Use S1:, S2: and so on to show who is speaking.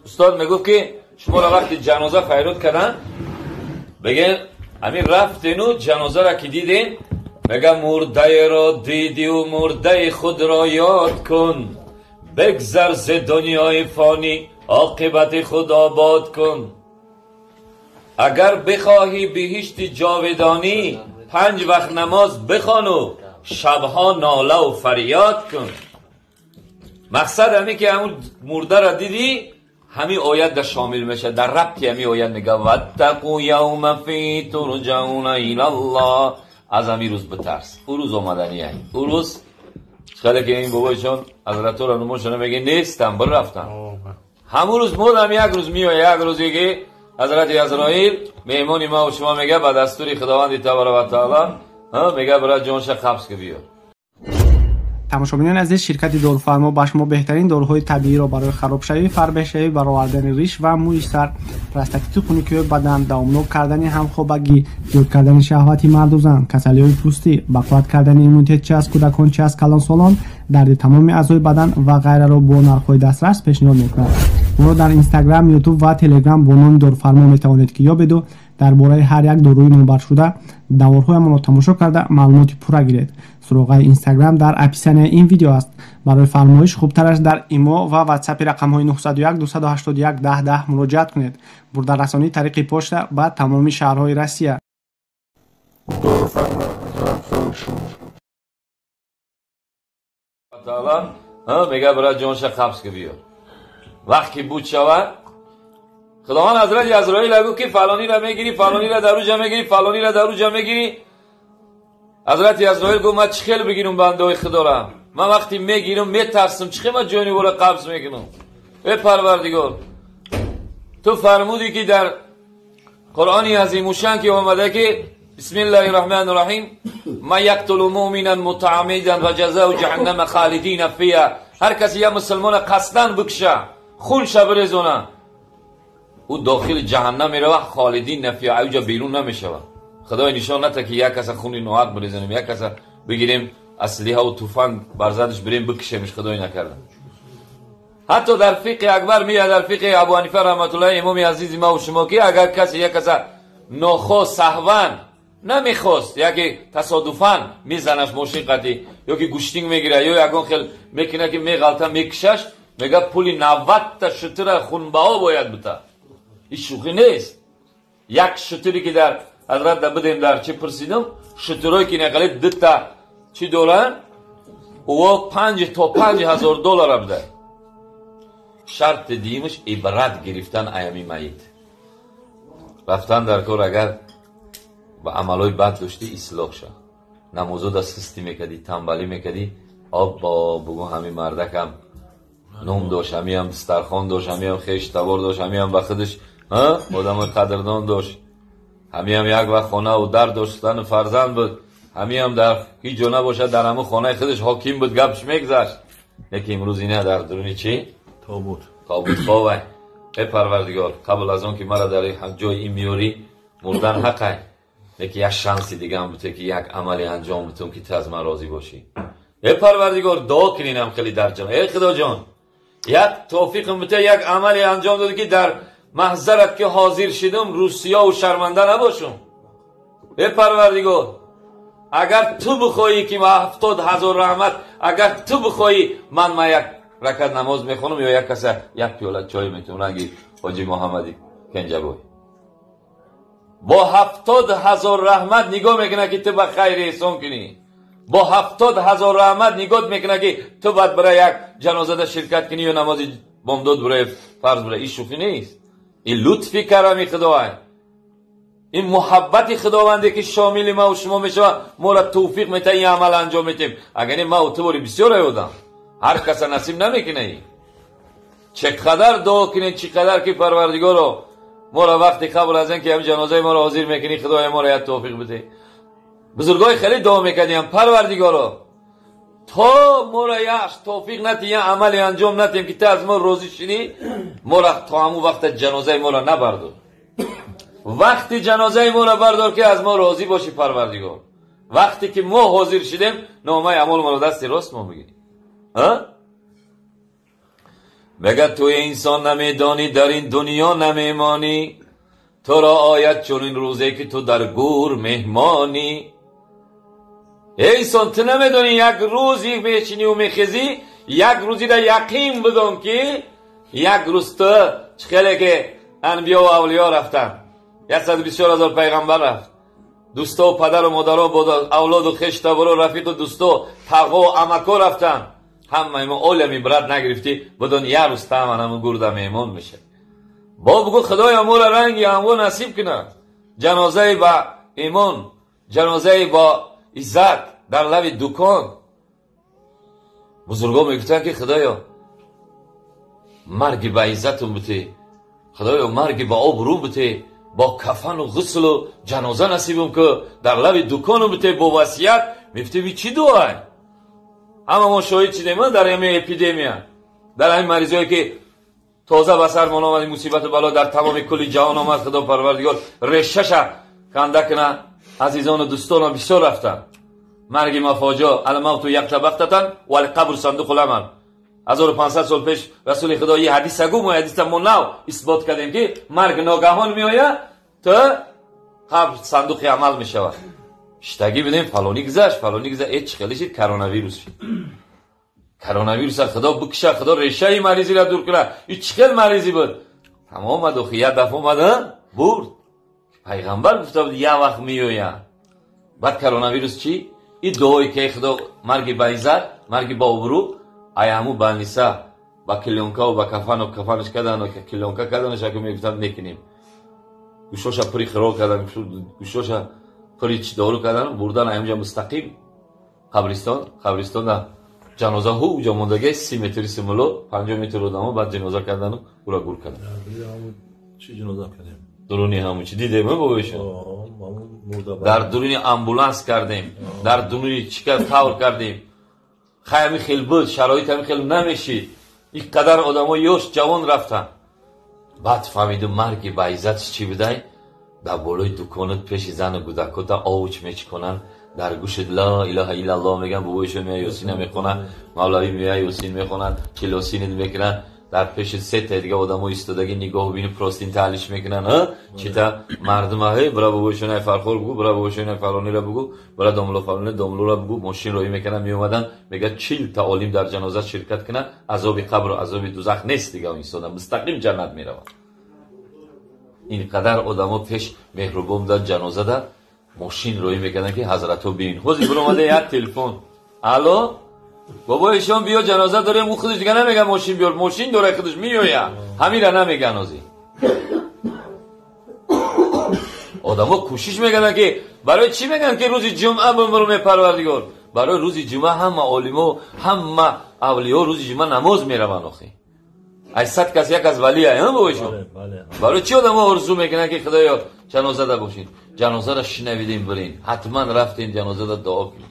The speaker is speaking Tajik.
S1: Устод мегуфт ки шумо ро вақти ҷаноза файрод кардан, бигин ҳамин рафтену ҷанозаро ки дидин, мега мурдаеро дидиву мурдаи худро ёд кун, бигзар зи дунёи фонӣ, оқибати худ обод кун. Агар бихоҳӣ биҳишти ҷовидонӣ, 5 вақт намоз бихону шабҳо нолаву фарёд кун. Мақсад ҳамин ки ҳамун мурдаро дидӣ, ҳамин оят дар шомил мешавад, дар рабти ҳамин оят мега ваттақу явма фи турҷауна илаллоҳ. Аз ҳамин рӯз битарс, ӯ рӯз омаданияй. Ӯ рӯз хеле ки ин бобоишон ҳазратҳоро нумошона меге нестам, бирафтам. Ҳамун рӯз модам як рӯз меояд, як рӯзе ки ҳазрати Азроил меҳмони ма ва шумо мега ба дастури Худованди табарак ва таоло мега бира ҷонша қабз ки биёр.
S2: Тамошобинони азиз, ширкати Дорфармо ба шумо беҳтарин доруҳои табииро барои харобшавӣ, фарбеҳшавӣ, баровардани риш ва мӯи сар, простатиту хунукиҳои бадан, давомнок кардани ҳамхобагӣ, зиёд кардани шаҳвати марду зан, касалиҳои пӯстӣ, бақувват кардани иммунитет чи аз кӯдакон, чи аз калонсолон, дарди тамоми аъзои бадан ва ғайраро бо нархҳои дастрас пешниҳод мекунад. Моро дар Инстаграм, Ютуб ва Телеграм бо номи Дорфармо метавонед ки ёбеду дар бораи ҳар як доруи номбаршуда даворҳоямонро тамошо карда маълумоти пурра гиред. Суроғаи Инстаграм дар описанияи ин видео аст. Барои фармоиш хубтараш дар имо ва ватсапи рақамҳои 901 281 10 10 муроҷиат кунед. Бурдарасонӣ тариқи почта ба тамоми шаҳрҳои Россия.
S1: Мега бира ҷонша қабз ки биёр. Вақт ки буд шавад, Худованд ҳазрати Азроил гуфт ки фалониро мегирӣ, фалониро дар уҷа мегирӣ, фалониро дар уҷа мегирӣ. Ҳазрати Азроил гуфт ман чӣ хел бигирам бандаҳои Худоро? Ман вақте мегирам метарсам, чӣ хел ман ҷони ӯро қабз мекунам? Эй Парвардигор, ту фармудӣ ки дар Қуръони азимушшан ки омада ки бисмиллаҳи раҳмани раҳим ман яқтулу муъминан мутааммидан ва ҷазоу ҷаҳаннама холидина фиҳа. Ҳар касе як мусулмона қасдан бикша, хунша бирезона, ӯ дохили ҷаҳаннам меравад, холидин фиҳа, уҷа берун намешавад. Худои нишон ната ки як каса хуни ноҳақ бирезонем, як каса бигирем аслиҳаву туфанг бар задаш бирем бикшемиш, Худой накарда. Ҳатто дар фиқҳи акбар меяд, дар фиқҳи Абу Ҳанифа раҳматуллоҳи имоми азизи ма ва шумо ки агар касе як каса нохост, саҳван намехост, яке тасодуфан мезанаш мошин қатӣ, ё ки гӯштинг мегирад, ё ягон хел мекунад ки меғалта мекушаш, мега пули 90 шутура хунбаҳо бояд бита. Ин шӯхӣ нест. Як шутуре ки дар ҳазрат да бидем дар чӣ пурсидам, шутурое ки нақали дута чӣ доранд, ӯ 5 то 5 ҳазор доллара буда. Шарти дуюмаш ибрат гирифтан аями майит. Рафтан дар кор агар ба амалҳои бад доштӣ ислоҳ ша. Намозо да сустӣ мекардӣ, тамбалӣ мекардӣ, оббо бугун ҳамин мардакам ном дошт, ҳамиам дастархон дошт, ҳамиам хештабор дошт, ҳамиам ба худаш одамои қадрдон дошт, ҳамиам як вақт хонаву дар дошт, зану фарзанд буд, ҳамиам дар ҳеҷ ҷо набошад, дар ҳамун хонаи худаш ҳоким буд, гапш мегзашт. Лекин имрӯз ина дар дуруни чӣ?
S3: Тобут.
S1: Тобут ховай. Эй Парвардигор, қабл аз он ки маро дар ҷои ин меёрӣ, мурдан ҳақай, лекин як шанси дигаам бите ки як амале анҷом битум ки ту аз ман розӣ бошӣ. Эй Парвардигор, дуо кунинам хеле дар ҷон. Эй Худоҷон, як тавфиқам бите, як амале анҷом додӣ ки дар маҳзарат ки ҳозир шидам русиёву шарманда набошам. Эй Парвардигор, агар ту бихоҳӣ ки 70 ҳазор раҳмат, агар ту бихоҳӣ ман ма як ракат намоз мехонам ё як каса як пиёла чой метум ранги ҳоҷи Муҳаммади Кенҷабой. Бо 70 ҳазор раҳмат нигоҳ мекунад ки ту ба хайри эҳсон кунӣ. Бо 70 ҳазор раҳмат нигоҳ мекунад ки ту баъд бира як ҷанозада ширкат кунӣ ё намози бомдод бирой фарз бира. Ин шӯхӣ нест. Ин лутфи карами Худованд, ин муҳаббати Худованде ки шомили ма ва шумо мешавад, моро тавфиқ метаҳад ин амал анҷом метем. Агар не, ма ва ту бори бисёр одам ҳар каса насиб намекунад. Чӣ қадар дуо кунем, чӣ қадар ки Парвардигоро моро вақти қабл аз ин ки ҳамин ҷанозаи моро ҳозир мекунӣ, Худоя моро як тавфиқ бидеҳ. Бузургои хеле дуо мекардем, Парвардигоро то моро як тавфиқ натӣ, як амале анҷом натем ки ту аз мо розӣ шудӣ, моро то ҳамун вақта ҷанозаи моро набардор. Вақти ҷанозаи моро бардор ки аз мо розӣ бошӣ, Парвардигор. وقتی که ما حاضر شدیم نامه اعمال ما رو دست راست ما میگیریم. میگه تو انسان نمیدانی، در این دنیا نمیمانی، تو را آید چنین روزی که تو در گور مهمانی. ای انسان تو نمیدانی یک روزی میچینی و میخیزی، یک روزی را یقین بدون که یک روز تو چخیلی که انبیا و اولیا رفتن، 124,000 پیغمبر رفت، دوستا و پدر و مادر و اولاد و خویش تبار و رفیق و دوستا تقا و عمکا رفتن، همه ما عالم عبرت نگرفتی، بدون یک روز تا من همون گورده میمون میشه. با بگو خدایا ما را رنگی همو نصیب کنه، جنازه با ایمان، جنازه با عزت در لب دکان. بزرگا میگفتن که خدایا مرگ با عزتم بده، خدایا مرگ با آبرو بده، با کفن و غسل و جنازه نصیبم که در لب دکانم بده با وصیت. میفته چی دعای؟ همه ما شاهد شدیم در همین اپیدمیا، در همین مریضایی که تازه به سر ما آمد، مصیبت و بلا در تمام کل جهان آمد. خدا پروردگار ریشه‌ش کنده کنه. عزیزان و دوستان بسیار رفتن. مرگ مفاجا، الموت یقطع بغتة و القبر صندوق العمل. 1500 سال پیش رسول خدا یه حدیث گفت، ما حدیث ما نو اثبات کردیم که مرگ ناگهان میآید تا قبر صندوق عمل میشود. شتگی بدیم فلانی گذشت، فلانی گذشت، هیچ خیلی شد کرونا ویروس شد. کرونا ویروس خدا بکشه، خدا ریشه این مریضی را دور کنه. این چه مریضی بود؟ تمام آمد و یه دفعه اومد برد. پیغمبر گفته بود یه وقت میآید. بعد کرونا ویروس چی؟ این دعایی که خدا مرگ با عزت، مرگ با آبرو، ای همو بنیسا با کلیونکا و با کفن و کفنش کردن و کلیونکا کردنش که میگفتن نکنیم. گوشاشا پری خراب کردن، گوشاشا پری چی دارو کردن، بردن اینجا مستقیم قبرستان. قبرستان جنازه ها اونجا موندگی 30 متری سیمولو 50 متر آدمو بعد جنازه کردن و او را گور کردن.
S3: چی جنازه کردیم؟
S1: درونی همون چی دیدیم بابایشون؟ در درونی امبولانس کردیم، در درونی چیکار تور کردیم. خیلی خیلی بود، شرایط هم خیلی نمیشید. اینقدر آدمای یوش جوان رفتن. بعد فهمیدم مرگ با عزت چی بوده؟ در بالای دکانت پیش زن و گودکات آوچ میچکنن، در گوشت لا اله الا الله میگن، بابایشون میاد یاسین میخونن، مولوی میاد یاسین میخونن، کلاسین میکنن، در پیش سه تا دیگه آدمو ایستادگی نگاه بینی پروستین تعلیش میکنن. ها چیتا مردم های برا بابایشون فرخور بگو، برا بابایشون فلانی را بگو، برا داملا فلانی داملا را بگو، ماشین روی میکنن میومدن. میگه 40 تا عالم در جنازه شرکت کنن، عذاب قبر و عذاب دوزخ نیست دیگه، ایستادن مستقیم جنت میروند. اینقدر آدمو پیش مهربون در جنازه در ماشین روی میکنن که حضرتو ببین. حوزی برآمده یک تلفن، الو بابا ایشان بیا جنازه داریم. او خودش دیگه نمیگه ماشین بیار، ماشین داره خودش میآید، همین را نمیگن. ازی آدما کوشش میکنن که برای چی میگن که روز جمعه بمرم پروردگار؟ برای روز جمعه همه عالمو همه اولیا روز جمعه نماز میروند. آخه از 100 کس یک از ولی هم بابایشون. برای چی آدما آرزو میکنن که خدایا جنازه ده باشین؟ جنازه را شنویدیم برین، حتما رفتیم جنازه ده دعا کنیم.